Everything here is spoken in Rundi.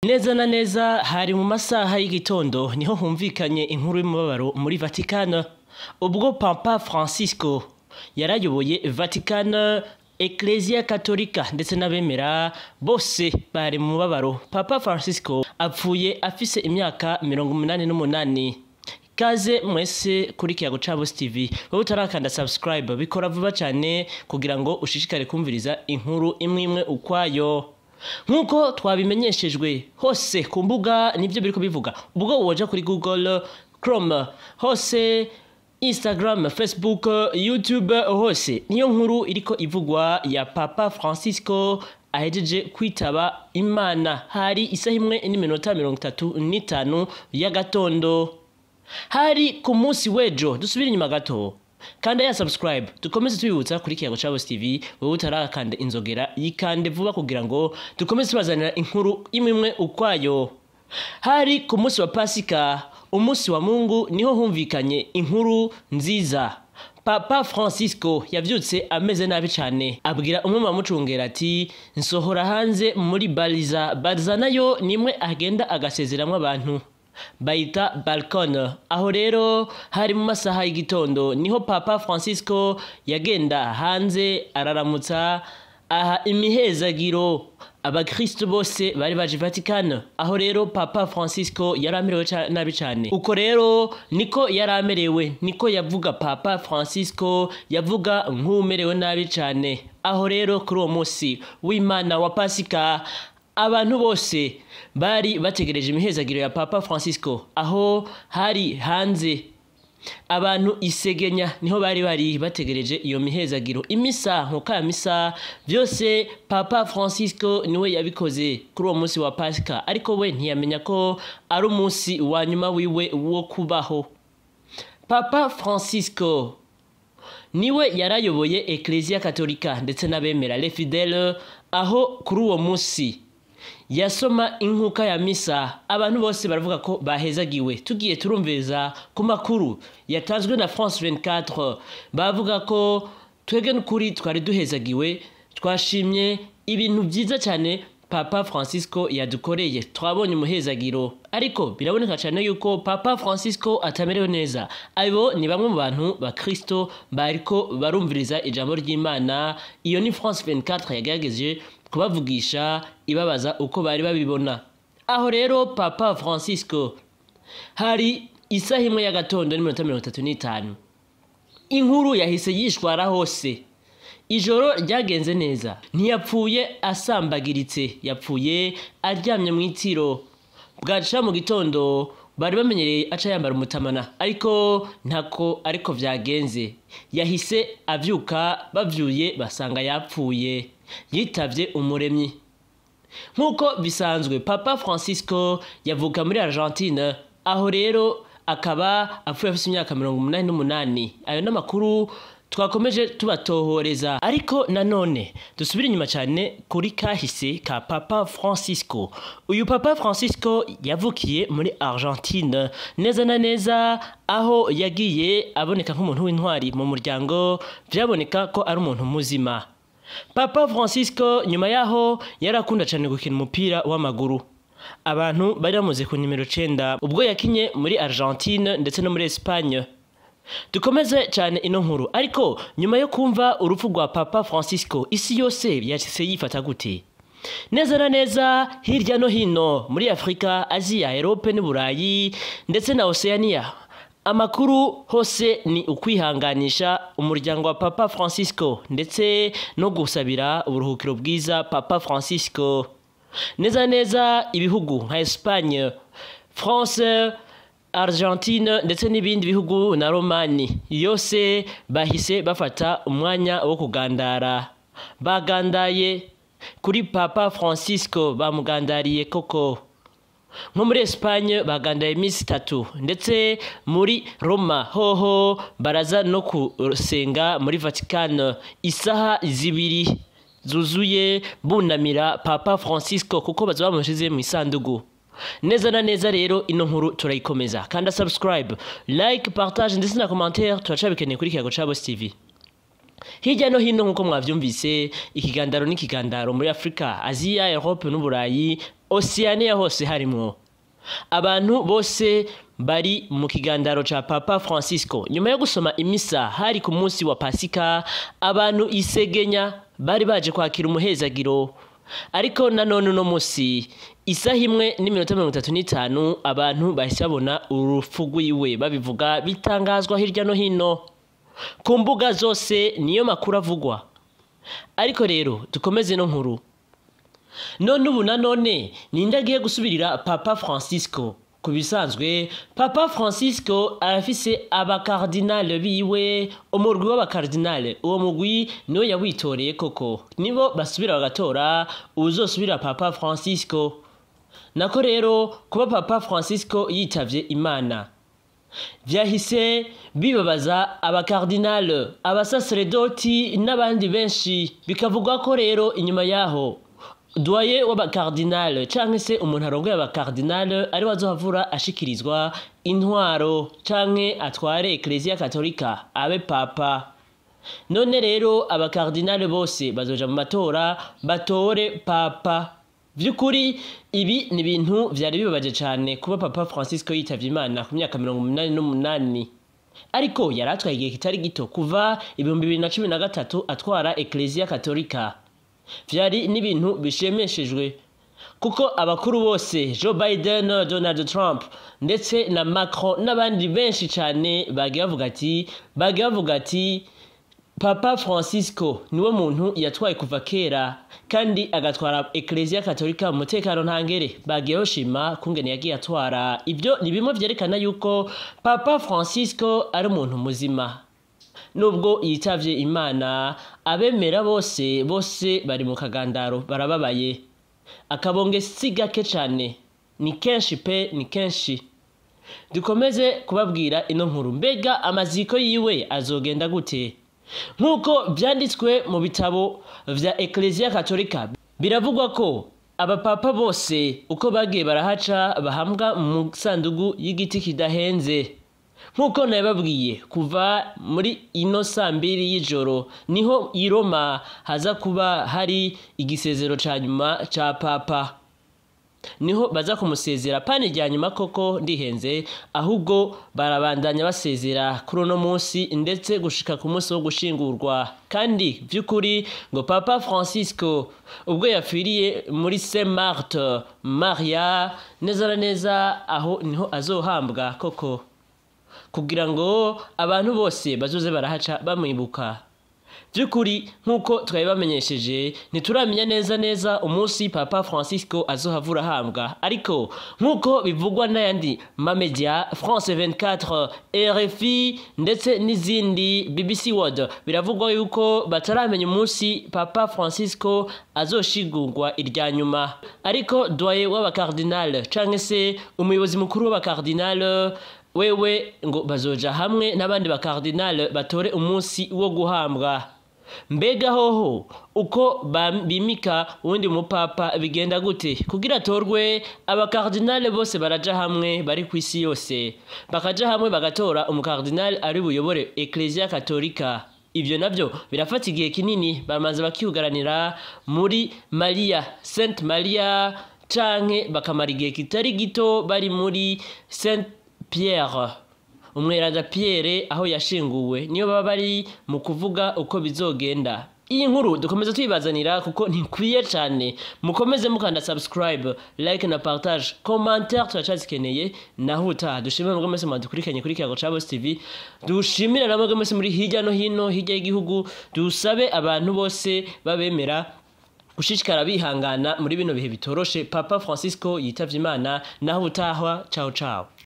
Neza na neza hari mu masaha y'igitondo niho humvikanye inkuru y'umubabaro muri Vatikano, ubwo Papa Francisco yarayoboye Vatikano, Ecclesia Katolika ndetse n'abemera bose bari mu mubabaro. Papa Francisco apfuye afise imyaka 88. Kaze mwese kuri Kiyago ca Bose TV. Wowe utarakanda subscribe, bikora vuba cane kugira ngo ushishikare kumviriza inkuru imwe imwe ukwayo. Nk'uko twabimenyeshejwe hose ku mbuga, nivyo biriko bivuga. Ubwo woja kuri Google Chrome hose, Instagram, Facebook, YouTube, hose niyo nkuru iriko ivugwa ya Papa Francisco ahejeje kwitaba Imana. Hari isaha 1:35 y'agatondo, hari ku munsi w'ejo. Dusubire inyuma gato, kanda ya subscribe, dukomeze tubibutsa kuri Kiyago ca Bose TV. Wowe utarakanda inzogera, yikande vuba kugira ngo dukomeze tubazanira inkuru imwe imwe ukwayo. Hari ku munsi wa Pasika, umunsi wa Mungu, niho humvikanye inkuru nziza. Papa Francisco yavyutse ameze nabi cane, abwira umwe mu bamucungera ati: "Nsohora hanze muri baliza." Baliza nayo nimwe agenda agasezeramwo abantu, bayita balcon. Aho rero hari mu masaha y'igitondo, niho Papa Francisco yagenda hanze araramutsa, aha imihezagiro abakristo bose bari baje Vatican. Aho rero Papa Francisco yari amerewe nabi cane. Uko rero niko yari amerewe, niko yavuga. Papa Francisco yavuga nk'umerewe nabi cane. Aho rero kuri uwo munsi w'Imana wa Pasika, abantu bose bari bategereje imihezagiro ya Papa Francisco. Aho hari hanze, abantu isegenya niho bari bategereje iyo mihezagiro, imisa nkuka ya misa, byose Papa Francisco niwe yabikoze kuri uwo munsi wa Pasika, ariko we ntiyamenya ko ari umunsi wa nyuma wiwe wo kubaho. Papa Francisco niwe yarayoboye Ecclesia Katolika ndetse n'abemera, les fidèles. Aho kuri uwo munsi yasoma inkuka ya misa, abantu bose baravuga ko bahezagiwe. Tugiye turumviriza ku makuru yatanzwe na France 24, bavuga ko twebwe n'ukuri twari duhezagiwe, twashimye ibintu byiza cyane Papa Francisco yadukoreye, twabonye umuhezagiro, ariko biraboneka cyane yuko Papa Francisco atamerewe neza. Abo ni bamwe mu bantu ba Kristo bariko barumviriza ijambo ry'Imana. Iyo ni France 24 yagerageje kubavugisha, ibabaza uko bari babibona. Aho rero Papa Francisco hari isaha 1:35. Inkuru yahise yishwara hose. Ijoro ryagenze neza, ntiyapfuye asambagiritse, yapfuye aryamye mu itiro. Bwaca mu gitondo, bari bamenyereye aca yambara umutamana, ariko ntako ariko vyagenze. Yahise avyuka, bavyuye basanga yapfuye, yitavye Umuremyi. Nk'uko bisanzwe, Papa Francisco yavuka muri Argentine. Aho rero akaba apfuye afise imyaka 88. Ayo n'amakuru twakomeje tubatohoreza, ariko nanone dusubire inyuma cyane kuri kahise ka Papa Francisco. Uyu Papa Francisco yavukiye muri Argentine neza na neza, aho yagiye aboneka nk'umuntu w'intwari mu muryango, vyaboneka ko ari umuntu muzima. Papa Francisco nyuma yaho yarakunda cyane gukina umupira w'amaguru. Abantu bari bamuze ku nimero 9 ubwo yakinye muri Argentine ndetse no muri Espagne. Dukomeze cyane ino nkuru, ariko nyuma yo kumva urupfu rwa Papa Francisco, isi yose yahise yifata gute? Neza na neza hirya no hino muri Afurika, Aziya, Europe n'Uburayi ndetse na Oceania, amakuru hose ni ukwihanganisha umuryango wa Papa Francisco ndetse no gusabira uburuhukiro bwiza Papa Francisco. Neza neza ibihugu nka Espagne, France, Argentine ndetse n'ibindi bihugu na Romani yose bahise bafata umwanya wo kugandara. Bagandaye kuri Papa Francisco, bamugandariye koko. Nko muri Espagne bagandaye iminsi 3, ndetse muri Roma hoho baraza no kusenga muri Vatican isaha 2 zuzuye, bunamira Papa Francisco kuko bazoba bamushize mu isandugu. Neza na neza rero ino nkuru turayikomeza. Kanda subscribe, like, partage ndetse na commentaire, turacabikeneye kuri Kiyago ca Bose TV. Hirya no hino, nk'uko mwavyumvise, ikigandaro n'ikigandaro muri Afurika, Aziya, Europe n'Uburayi. Oceania hose harimwo. Abantu bose bari mu kigandaro ca Papa Francisco. Nyuma yo gusoma imisa hari ku munsi wa Pasika, abantu isegenya bari baje kwakira umuhezagiro. Ariko nanone uno musi isaha 1:35 abantu bahise babona urupfu rwiwe, babivuga bitangazwa hirya no hino ku mbuga zose, niyo makuru avugwa. Ariko rero dukomeze no nkuru. None ubu nanone ninde agiye gusubirira Papa Francisco? Ku bisanzwe Papa Francisco arafise abakardinale biwe, umurwi w'abakardinale. Uwo mugwi niwe yawitoreye koko, nibo basubira bagatora uwuzosubira Papa Francisco. Nako rero kuba Papa Francisco yitavye Imana vyahise bibabaza abakardinale, abasaseredoti n'abandi benshi. Bikavugwa ko rero inyuma yaho doyen w'abakardinale canke se umuntu arongoye abakardinale ari wazohavura ashikirizwa intwaro canke atware Ecclesia Katolika abe papa. None rero abakardinale bose bazoja mu matora batore papa. Vyukuri ibi ni ibintu vyari bibabaje cane kuba Papa Francisco yitavye Imana ku myaka 88, ariko yaratwaye igihe kitari gito kuva 2013 atwara Ecclesia Katolika. Vyari n'ibintu bishimishijwe kuko abakuru bose Joe Biden, Donald Trump ndetse na Macron n'abandi benshi cane bagiye bavuga ati Papa Francisco niwe muntu yatwaye kuva kera kandi agatwara Ecclesia Katolika mu mutekano ntangere. Bagiye bashima kungene yagiye atwara. Ibyo ni bimwe vyerekana yuko Papa Francisco ari umuntu muzima. Nubwo yitavye Imana, abemera bose bose bari mu kagandaro barababaye. Akabonge si gake cane, ni kenshi pe, ni kenshi. Dukomeze kubabwira ino nkuru. Mbega amaziko yiwe azogenda gute? Nkuko vyanditswe mu bitabo vya Ecclesia Katolika, biravugwa ko abapapa bose uko bagiye barahaca bahambwa mu sandugu y'igiti kidahenze. Nkuko nababwiye, kuva muri ino saa 2 y'ijoro niho i Roma haza kuba hari igisezero ca nyuma ca papa. Niho baza kumusezera pani rya nyuma koko ndihenze, ahubwo barabandanya basezera kuri uno munsi ndetse gushika ku munsi wo gushingurwa. Kandi vy'ukuri ngo Papa Francisco ubwo yapfiriye muri Saint Marthe Maria, neza na neza aho niho azohambwa koko, kugira ngo abantu bose bazoze barahaca bamwibuka. Vy'ukuri nkuko twabibamenyesheje, ntituramenya neza neza umunsi Papa Francisco azohavura ahambwa, ariko nkuko bivugwa n'ayandi mamedia France 24, RFI ndetse n'izindi BBC World, biravugwa yuko bataramenya umunsi Papa Francisco azoshigurwa irya nyuma. Ariko doyen w'abakardinale canke se umuyobozi mukuru w'abakardinale wewe ngo bazoja hamwe n'abandi bakardinale batore umunsi wo guhambwa. Mbega hoho uko bimika uwundi mupapa bigenda gute? Kugira atorwe abakardinale bose baraja hamwe bari kw'isi yose, bakaja hamwe bagatora umukardinale ari buyobore Ecclesia Katolika. Ivyo navyo birafata igihe kinini, bamaze bakiugaranira muri Maria Saint Maria canke bakamara igihe kitari gito bari muri Saint Pierre, umweranda Pierre aho yashinguwe, niyo baba bari mu kuvuga uko bizogenda. Iyi nkuru dukomeza tuyibazanira kuko ntikwiye cane. Mukomeze mukanda subscribe, like na partage, commentaire turacazikeneye. Naho utaha dushimire mwebwe mwese mwadukurikiranye kuri Kiyago ca Boss TV, dushimire na mwebwe mwese muri hirya no hino hirya y'igihugu, dusabe abantu bose babemera gushishikara bihangana muri bino bihe bitoroshe. Papa Francisco yitavye Imana. Naho utaha, ciao ciao.